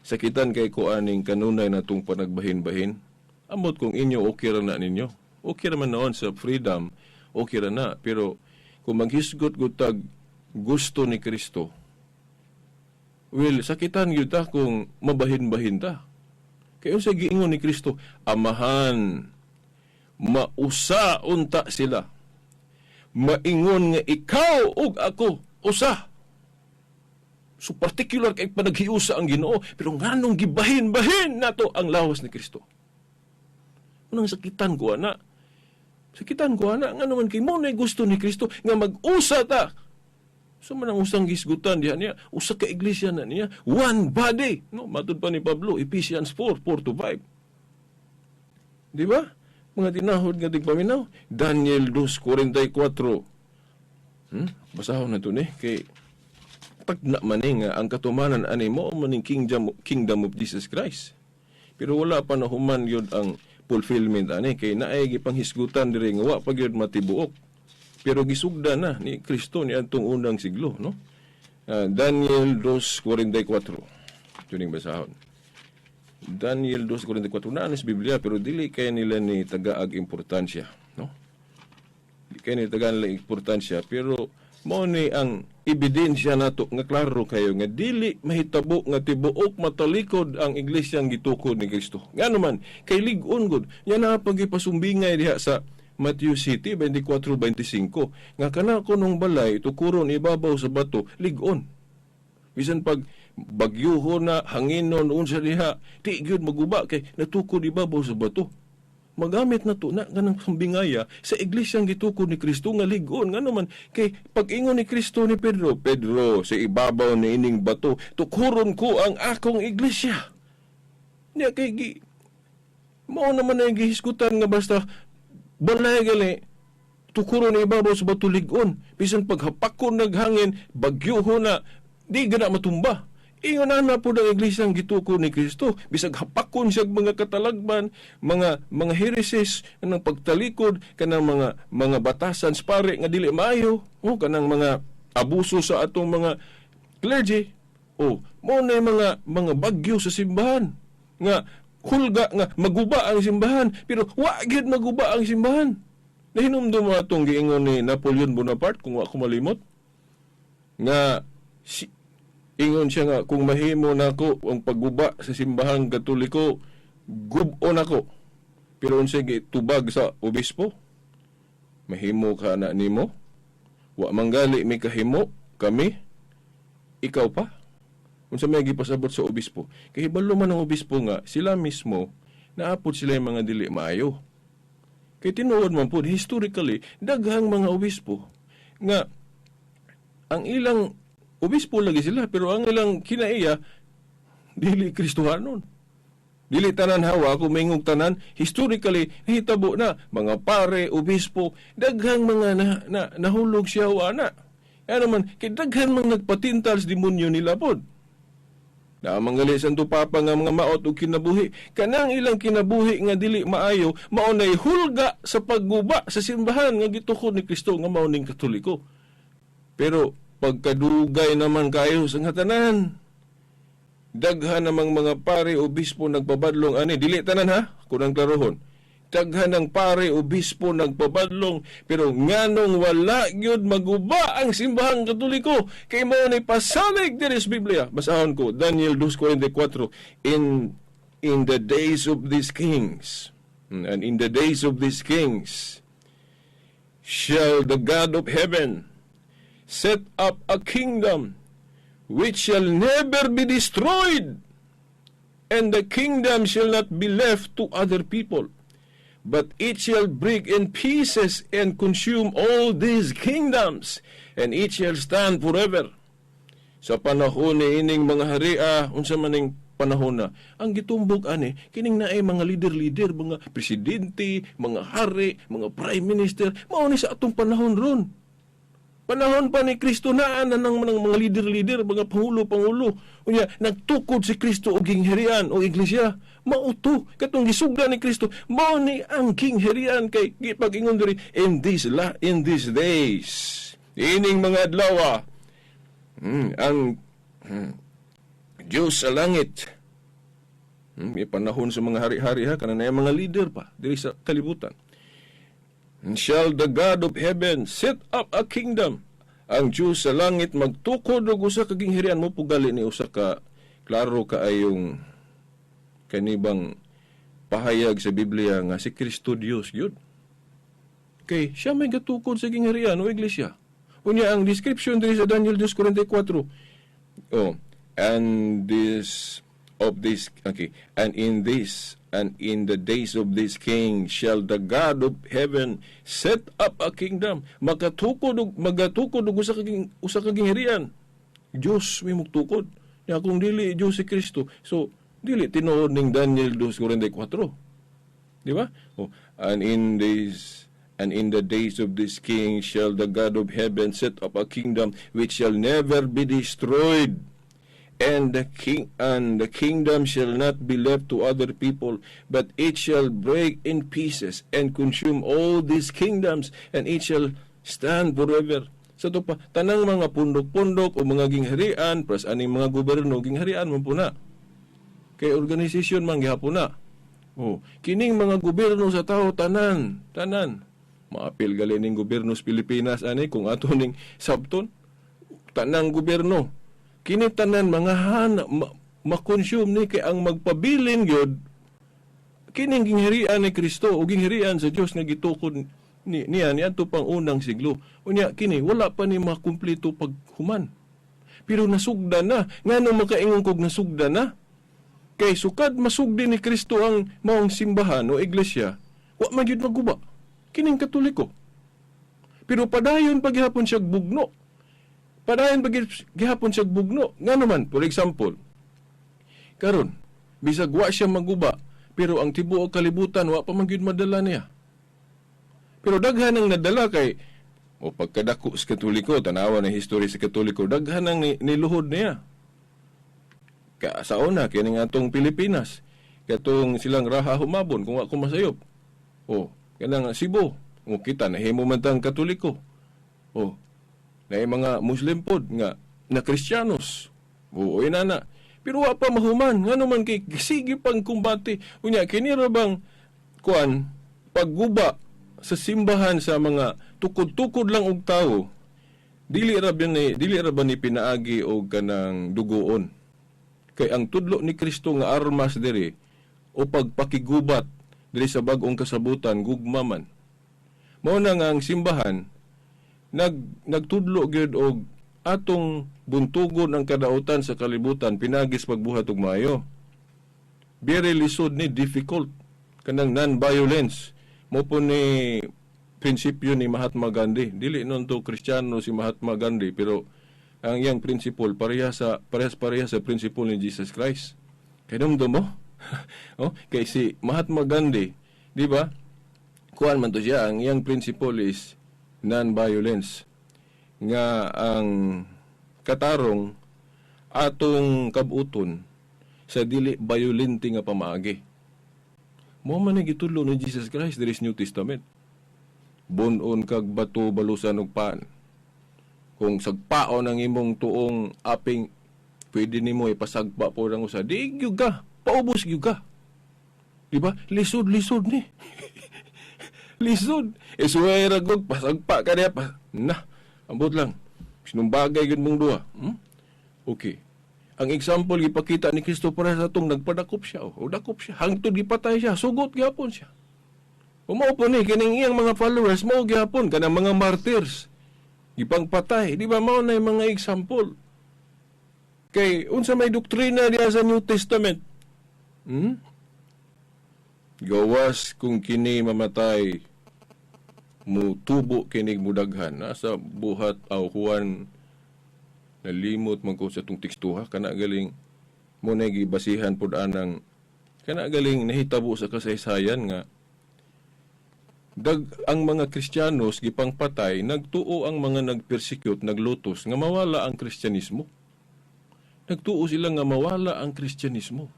sakitan kay ko aning kanunay na tong panagbahin-bahin. Amot kung inyo okay ra na ninyo. Okay ra man noon sa freedom, okay ra na, pero kung maghisgot gud tag gusto ni Kristo, well, sakitan gyud ta kung mabahin-bahin ta. Kay unsa giingon ni Kristo? Amahan, mausa unta sila. Maingon nga ikaw ug ako usa. So particular kay panaghiusa ang Ginoo, pero nganong gibahin-bahin nato ang lawas ni Kristo? Unang sakitan ko ana. Sakitan ko ana ngano man kay mo na gusto ni Kristo nga mag-usa ta. So man ang usang gisgutan diha niya, usa ka iglesia na niya, one body. No, matud pa ni Pablo, Ephesians 4:4-5. Di ba? Mga tinahod nga tigpaminaw, Daniel 2:44. Basahon na to ni kay tagna man ni nga ang katumanan ani mo maning kingdom of Jesus Christ. Pero wala pa na human yun ang fulfillment ani, kay naay gipanghisgutan diri nga wa pa gyud matibuok. Pero gisugda na ni Kristo ni adtong unang siglo, no? Daniel 2:44. Tuning basahon. Daniel 2:44 na sa Biblia, pero dili kay nila ni tagaag importansya, no? Di kay nila tagaan nila importansya, pero mao ni ang ebidensya nato nga klaro kayo nga dili mahitabo nga tibuok matalikod ang iglesyang gitukod ni Kristo. Ngano man kay lig-on gud nya na pagipasumbingay diha sa Matthew City 24:25 nga kana kunong balay tukuron ibabaw sa bato lig-on. Bisan pag bagyuhon na hanginon unsa diha, di gyud maguba kay natukod ibabaw sa bato. Magamit na to na kanang sambingaya sa iglesyang gitukod ni Kristo nga lig-on. Ngano man kay pag-ingon ni Kristo ni Pedro, Pedro, sa ibabaw ni ining bato tukuron ko ang akong iglesia. Nya kay gi mao naman ang gihisgutan nga basta balay gali tukuron ni ibabaw sa bato lig-on. Bisan paghapakon naghangin, bagyuhon na, di gana matumba. Ingon na po ang iglesia ang gitukod ni Kristo. Bisag hapakon siya mga katalagman, mga hereses, kanang pagtalikod, kanang mga batasan sa pare nga dili maayo, o kanang mga abuso sa atong mga clergy. O mo na yung mga bagyo sa simbahan nga hulga nga maguba ang simbahan, pero wa gyud maguba ang simbahan. Nahinumdum mo atong giingon ni Napoleon Bonaparte, kung wa ko malimot, nga si, ingon siya nga kung mahimo nako ang pagguba sa simbahang Katoliko, gub-on ako. Pero unsay gitubag sa obispo? Mahimo ka na nimo? Wa manggali mi kahimo kami, ikaw pa? Unsa may gipasabot sa obispo? Kay hibalo man ang obispo nga sila mismo naapod sila yung mga dili maayo. Kay tinuod man pud historically daghang mga obispo nga ang ilang obispo lagi sila, pero ang ilang kinaiya dili Kristohanon. Dili tanan hawa, kung maingog tanan, historically nahitabo na mga pare, obispo, daghang mga nahulog siya wa na. Ano man, kay daghan mang nagpatintal sa demonyo nila pod. Naamang gali Santo Papa nga mga maot og kinabuhi. Kanang ilang kinabuhi nga dili maayo, mao nay hulga sa pagguba sa simbahan nga gitukod ni Kristo nga mao ning Katoliko. Pero pagkadugay naman kayo sa nga tanan, daghan namang mga pare o obispo nagpabadlong ani, dili tanan ha, kunang klarohon. Daghan ng pare o obispo nagpabadlong, pero nganong wala gyud maguba ang simbahang Katoliko kay mao nay pasalig diri sa Biblia. Basahon ko Daniel 2:44, In the days of these kings and in the days of these kings shall the God of heaven set up a kingdom which shall never be destroyed, and the kingdom shall not be left to other people, but it shall break in pieces and consume all these kingdoms, and it shall stand forever." Sa panahon ni ining mga haria, unsa man ning panahon na, ang gitumbok ani, kining naay mga leader-leader, mga presidente, mga hari, mga prime minister, mao ni sa atong panahon ron. Panahon pa ni Kristo naa na ng mga leader-leader, mga pangulo-pangulo. Unya, nagtukod si Kristo og gingharian o iglesia. Mao to, katong gisugda ni Kristo, mao ni ang gingharian kay gipag-ingon diri in these days. Ining mga adlaw, ang Diyos sa langit. May panahon sa mga hari-hari ha, kana na mga leader pa diri sa kalibutan. And shall the God of heaven set up a kingdom. Ang Diyos sa langit magtukod og usa ka gingharian mo pugali ni usa ka klaro kaayong kanibang pahayag sa Biblia nga si Kristo Dios gyud. Kay siya may gatukod sa gingharian o iglesia. Unya ang description diri sa Daniel 2:44. Oh, and this of this, okay, and in this and in the days of this king shall the God of heaven set up a kingdom. Makatukod og magatukod og usa ka gingharian. Dios may mugtukod. Nya kung dili Dios si Kristo, so dili tinuod ning Daniel 2:44. Di ba? Oh, and in the days of this king shall the God of heaven set up a kingdom which shall never be destroyed. And the kingdom shall not be left to other people, but it shall break in pieces and consume all these kingdoms, and it shall stand forever. Sa to pa, tanang mga pundok-pundok o mga gingharian, plus aning mga gobyerno, gingharian man po na. Kay organisasyon man gihapon na. Oh, kining mga gobyerno sa tao tanan, tanan. Maapil gali ning gobyerno sa Pilipinas ani kung ato ning sabton. Tanang gobyerno. Kini tanan mga hana ma-consume ni kay ang magpabilin gyud kining gingharian ni Kristo o gingharian sa Dios nga gitukod ni niya niadto pang unang siglo. Unya kini wala pa ni makumpleto paghuman. Pero nasugda na. Ngano makaingon kog nasugda na? Kay sukad masugdi ni Kristo ang maong simbahan o iglesia, wa man gyud maguba. Kining Katoliko. Pero padayon paghapon siya bugno. Padayon gihapon siya bugno. Ngano man, for example, karon bisag wa siya maguba, pero ang tibuok kalibutan wa pa man gyud madala niya. Pero daghan ang nadala kay o pagkadako sa Katoliko, tanawa ng history sa Katoliko, daghan ang niluhod niya. Ka sa una kining atong Pilipinas, katong silang Raha Humabon kung wa ko masayop. O kanang Cebu, o kita nahimo man tang Katoliko. O naay mga Muslim pod nga na Kristiyanos. Oo, inana. Pero wa pa mahuman, ngano man kay sige pang kumbate. Unya kini ra bang kuan pagguba sa simbahan sa mga tukod-tukod lang og tawo, dili ra ba ni pinaagi og kanang dugoon? Kay ang tudlo ni Kristo nga armas diri o pagpakigubat diri sa bag-ong kasabutan, gugma man. Mao na nga ang simbahan nagtudlo gyud og atong buntugon ang kadautan sa kalibutan pinagis pagbuhat og maayo. Very lisod ni, difficult kanang non-violence mo po ni prinsipyo ni Mahatma Gandhi. Dili nun to Kristiyano si Mahatma Gandhi, pero ang iyang principle parehas parehas sa principle ni Jesus Christ. Kay mo? Oh, kay si Mahatma Gandhi, di ba? Kuan man to siya, ang iyang principle is non-violence. Nga ang katarong atong kabuton sa dili violente nga pamaagi. Mao man ang gitudlo ni Jesus Christ diri sa New Testament. Bun-on kag bato, balusan og pan. Kung sagpaon ang imong tuong aping, pwede nimo ipasagpa po ng usa. Di gyud ka, paubos gyud ka. Di ba? Lisod-lisod ni. Lisod. E suway ra gud pasagpa ka niya pa. Na, ambot lang. Sinumbagay gyud mong duha. Okay. Ang example gipakita ni Kristo para sa atong nagpadakop siya. O dakop siya. Hangtod gipatay siya, sugot gyapon siya. O mao po ni kining iyang mga followers, mao gyapon kanang mga martyrs. Gipangpatay, di ba, mao na yung mga example. Kay unsa may doktrina diha sa New Testament? Gawas kung kini mamatay, mutubo kinig mudaghan. Nasa Buhat aw Juan, nalimot man ko sa tong tekstuha. Kana galing mo na gibasihan pud anang kana galing nahitabo sa kasaysayan nga dag ang mga Kristiyanos gipangpatay, nagtuo ang mga nagpersecute, naglutos nga mawala ang Kristyanismo. Nagtuo sila nga mawala ang Kristyanismo.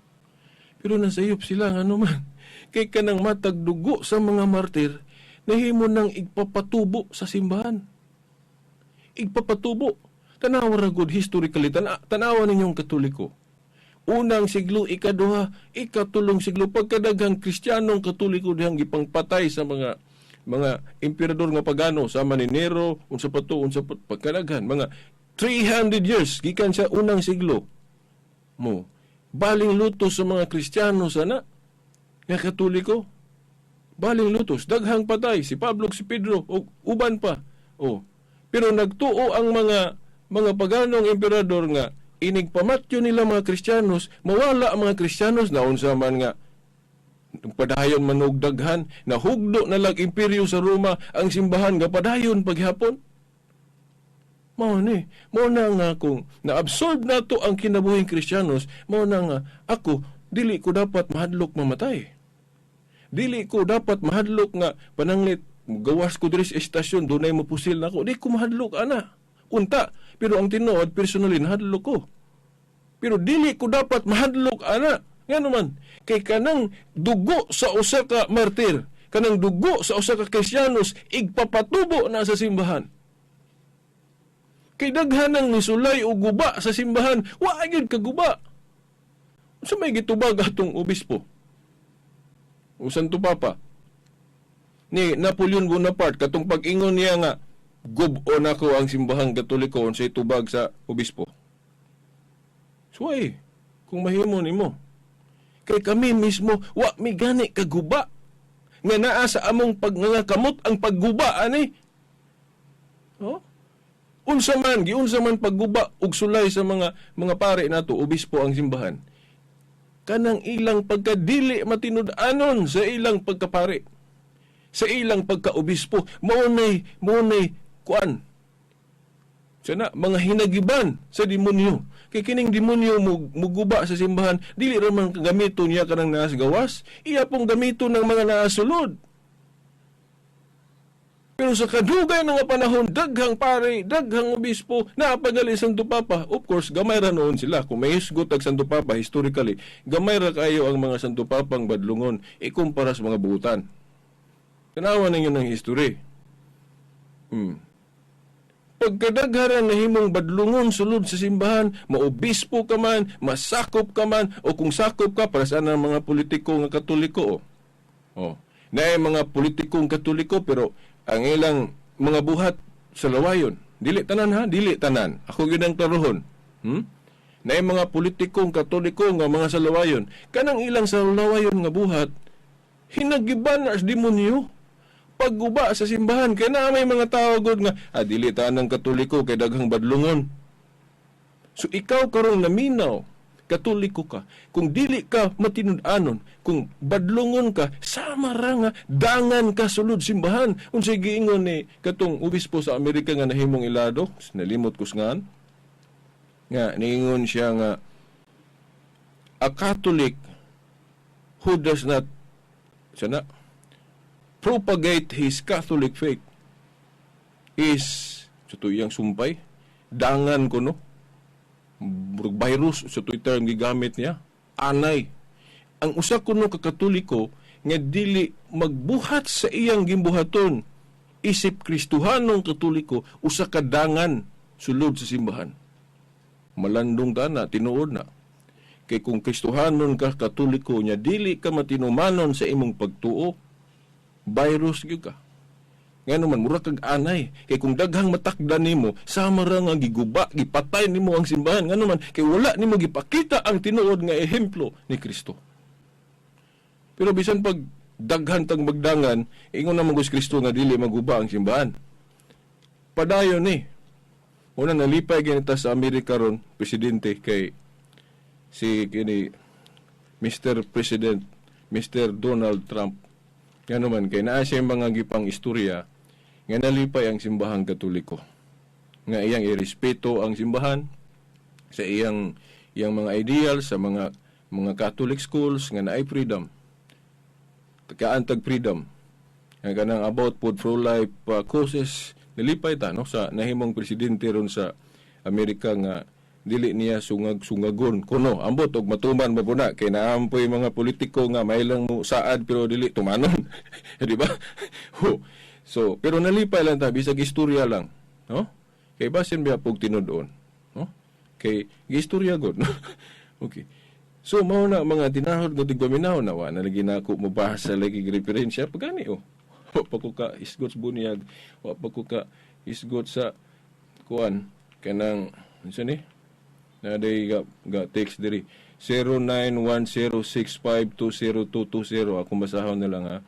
Pero nasayop sila, nga man kay kanang matag dugo sa mga martir nahimo nang igpapatubo sa simbahan. Igpapatubo. Tanawa ra gud historically, tanawa ninyong Katoliko. Unang siglo, ikaduha, ikatulong siglo, pagkadaghang Kristiyanong Katoliko dihang gipangpatay sa mga emperador nga pagano, sama ni Nero, unsa pa to, unsa pa, pagkadaghan, mga 300 years gikan sa unang siglo. Mo baling lutos sa mga Kristiyano sana nga Katoliko. Baling lutos, daghang patay si Pablo, si Pedro ug uban pa. Oh. Pero nagtuo ang mga paganong emperador nga inig pamatyo nila mga Kristiyanos, mawala ang mga Kristiyanos, naunsa man nga padayon man og daghan, nahugdo na lang imperyo sa Roma, ang simbahan nga padayon paghapon. Mao ni, mao na nga kung na-absorb nato ang kinabuhing Kristiyanos, mao na nga ako dili ko dapat mahadlok mamatay. Dili ko dapat mahadlok nga pananglit gawas ko diri sa estasyon, dunay mopusil nako, di ko mahadlok ana. Unta, pero ang tinuod, personally nahadlok ko. Pero dili ko dapat mahadlok ana. Ngano man, kay kanang dugo sa usa ka martir, kanang dugo sa usa ka Kristiyanos igpapatubo na sa simbahan. Kay daghan ang nisulay og guba sa simbahan, wa gyud kaguba. Unsa may gitubag atong obispo o Santo Papa ni Napoleon Bonaparte katong pag-ingon niya nga gub-on ako ang simbahang Katoliko, unsay tubag sa obispo? Suway kung mahimo nimo. Kay kami mismo wa mi gani kaguba nga naa sa among pagngangakamot ang pagguba ani. Oh? Unsa man, giunsa man pagguba ug sulay sa mga pare nato, obispo ang simbahan. Kanang ilang pagkadili matinud-anon sa ilang pagkapare, sa ilang pagkaobispo, mao nay kuan. Sana mga hinagiban sa demonyo. Kay kining demonyo muguba sa simbahan, dili ra man gamiton niya kanang naa sa gawas, iya pong gamiton ng mga naa sulod. Pero sa kadugay nga panahon, daghang pare, daghang obispo, naapagali Santo Papa. Of course, gamay ra noon sila. Kung may hisgot ang Santo Papa, historically, gamay ra kayo ang mga Santo Papang badlungon ikumpara sa mga buutan. Tanawa ninyo ng history. Pagkadagharan na himong badlungon sulod sa simbahan, maobispo ka man, masakop ka man, o kung sakop ka, para saan ang mga politiko nga Katoliko? Oh. Oh. Naay mga politikong Katoliko, pero ang ilang mga buhat sa lawayon. Dili tanan ha, dili tanan. Ako gyud ang klarohon. Naay mga politikong Katoliko nga mga sa lawayon. Kanang ilang sa lawayon nga buhat, hinagiban na sa demonyo pagguba sa simbahan. Kaya na may mga tao gud nga dili tanang Katoliko kay daghang badlungon. So ikaw karong naminaw, Katoliko ka, kung dili ka matinud-anon, kung badlungon ka, sama ra nga dangan ka sulod simbahan. Unsay giingon ni katong obispo sa Amerika nga nahimong ilado, nalimot ko sa ngan, nga niingon siya nga a Catholic who does not sana propagate his Catholic faith is Sa to iyang sumpay, dangan ko, no? Murag virus sa to'y term gigamit niya. Anay. Ang usa kuno ka Katoliko nga dili magbuhat sa iyang gimbuhaton isip Kristohanong Katoliko, usa ka dangan sulod sa simbahan. Malandong ta na, tinuod na. Kay kung Kristohanon ka, Katoliko, nya dili ka matinumanon sa imong pagtuo, virus gyud ka. Ngano man, mura kag anay. Kay kung daghang matakdan nimo, sama ra nga giguba, gipatay nimo ang simbahan. Ngano man, kay wala nimo gipakita ang tinuod nga ehemplo ni Kristo. Pero bisan pag daghan tag magdangan, ingon naman si Kristo nga dili maguba ang simbahan. Padayon ni. Una, nalipay ganita sa Amerika ron, presidente kay si kini Mr. President, Mr. Donald Trump. Ngano man kay naa siya mga gipang istorya nga nalipay ang simbahang Katoliko. Nga iyang irespeto ang simbahan sa iyang iyang mga ideals sa mga Catholic schools nga naay freedom. Tagaan tag freedom. Nga kanang about pod pro-life causes, nalipay ta, no, sa nahimong presidente ron sa Amerika nga dili niya sungag sungagon kuno, ambot og matuman ba po na, kay naampoy mga politiko nga mailang mo saad pero dili tumanon, di ba? Ho. So pero nalipay lang ta bisag istorya lang, no, kay basin biya pug tinud-on, no, kay giistorya gud, no? Okay, so mao na mga tinahod nga tigpaminaw na wa na lagi na ako mobasa lagi referensya pagani, oh, wa pa ko ka isgot sa bunyag, wa pa ko ka isgot sa kuan kanang unsa ni na day ga text diri, 0910652020. Ako basahon na lang, ha.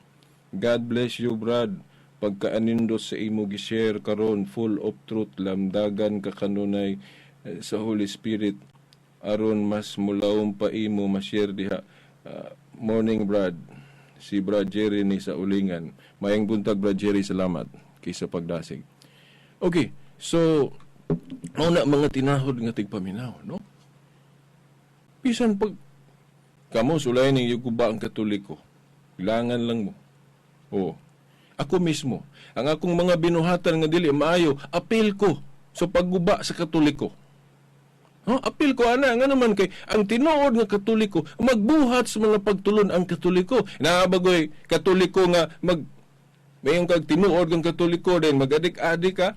"God bless you, Brad. Pagkaanindot sa imo gi-share karon, full of truth. Lamdagan ka kanunay sa Holy Spirit aron mas mulawom pa imo ma-share diha. Morning, Brad." Si Brad Jerry ni sa Ulingan. Mayang buntag, Brad Jerry, salamat kaysa pagdasig. Okay, so mao na mga tinahod nga tigpaminaw, no? Bisan pag kamo sulay ning yuguba ang Katoliko, langan lang mo. Oo. Ako mismo, ang akong mga binuhatan nga dili maayo, apil ko sa pagguba sa Katoliko. No, apil ko ana, nga naman kay ang tinuod nga Katoliko magbuhat sa mga pagtulon ang Katoliko. Naabagoy Katoliko nga mag mayong kag tinuod kang Katoliko din magadik-adik ka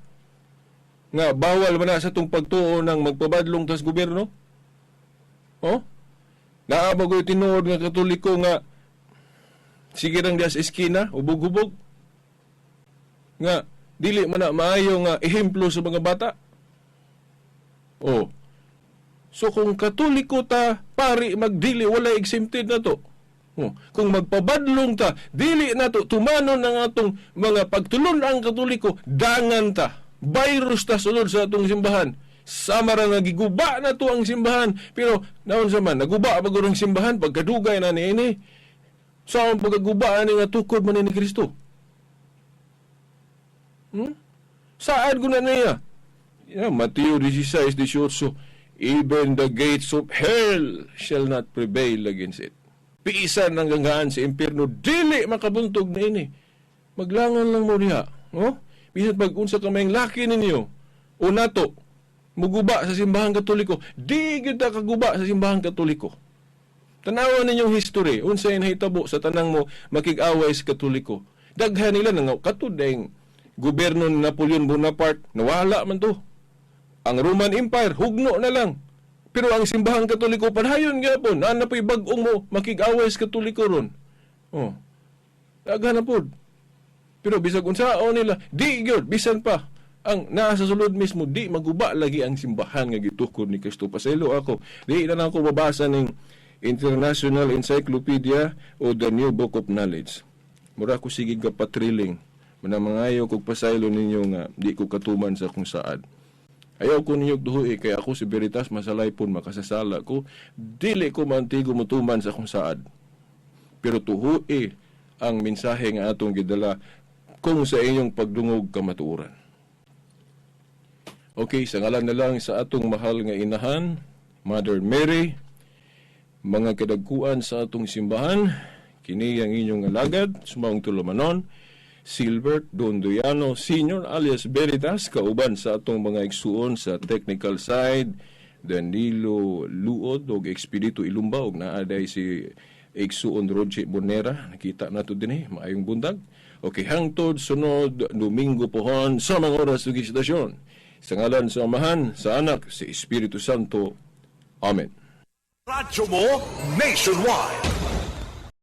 nga bawal man na sa tong pagtuo ng magpabadlong tas gobyerno. Oh? Naabagoy tinuod nga Katoliko nga sige lang diya sa eskina, hubog-hubog. Nga dili man na maayo nga ehemplo sa mga bata. Oh. So kung Katoliko ta, pari magdili, wala exempted na to. Oh, kung magpabadlong ta, dili na to tumanon ang atong mga pagtulon ang Katoliko, dangan ta. Virus ta sulod sa atong simbahan. Sama ra nga giguba na to ang simbahan. Pero naon sa man, naguba pa gud ang simbahan pagkadugay na niini. Sa ang pagkaguba ani nga tukod man ni Kristo. Saad ko na niya? Yeah, Mateo 16:18. "Even the gates of hell shall not prevail against it." Piisan ang ganggaan sa impyerno, dili makabuntog na ini. Maglangan lang mo diha. No? Bisan pag unsa ka may laki ninyo, o nato, muguba sa simbahang Katoliko, di gyud ta kaguba sa simbahang Katoliko. Tanawan ninyong history, unsay nahitabo sa tanang mo makig-away sa Katoliko. Daghan nila nang katud gobyerno ni Napoleon Bonaparte, nawala man to. Ang Roman Empire, hugno na lang. Pero ang simbahang Katoliko, padayon gyapon. Naa na po'y bag-ong mo makig-away sa Katoliko ron. Oh. Daghan na pod. Pero bisag unsaon nila, di gyud bisan pa ang naa sa sulod mismo, di maguba lagi ang simbahan nga gitukod ni Kristo. Pasaylo ako. Di na lang ako babasa ning International Encyclopedia o The New Book of Knowledge. Mura ko sige ka patriling. Manamangayo kog pasaylo ninyo nga di ko katuman sa kung saad. Ayaw ko ninyo duhui kay ako si Veritas masalaypon, makasasala ko. Dili ko mantigo mutuman sa kung saad. Pero tuhui ang mensahe nga atong gidala kung sa inyong pagdungog kamatuoran. Okay, sa ngalan na lang sa atong mahal nga inahan, Mother Mary, mga kadagkuan sa atong simbahan, kini ang inyong alagad, sumaong tulumanon, Silbert Dondoyano Sr. alias Veritas, kauban sa atong mga igsuon sa technical side, Danilo Luod og Expedito Ilumba, ug naa diay si igsuon Roger Bonera. Nakita nato dinhi. Maayong buntag. Okay, hangtod sunod Domingo pohon sa mga oras ug istasyon. Sa ngalan sa Amahan, sa Anak, sa Espiritu Santo. Amen. Radyo mo nationwide.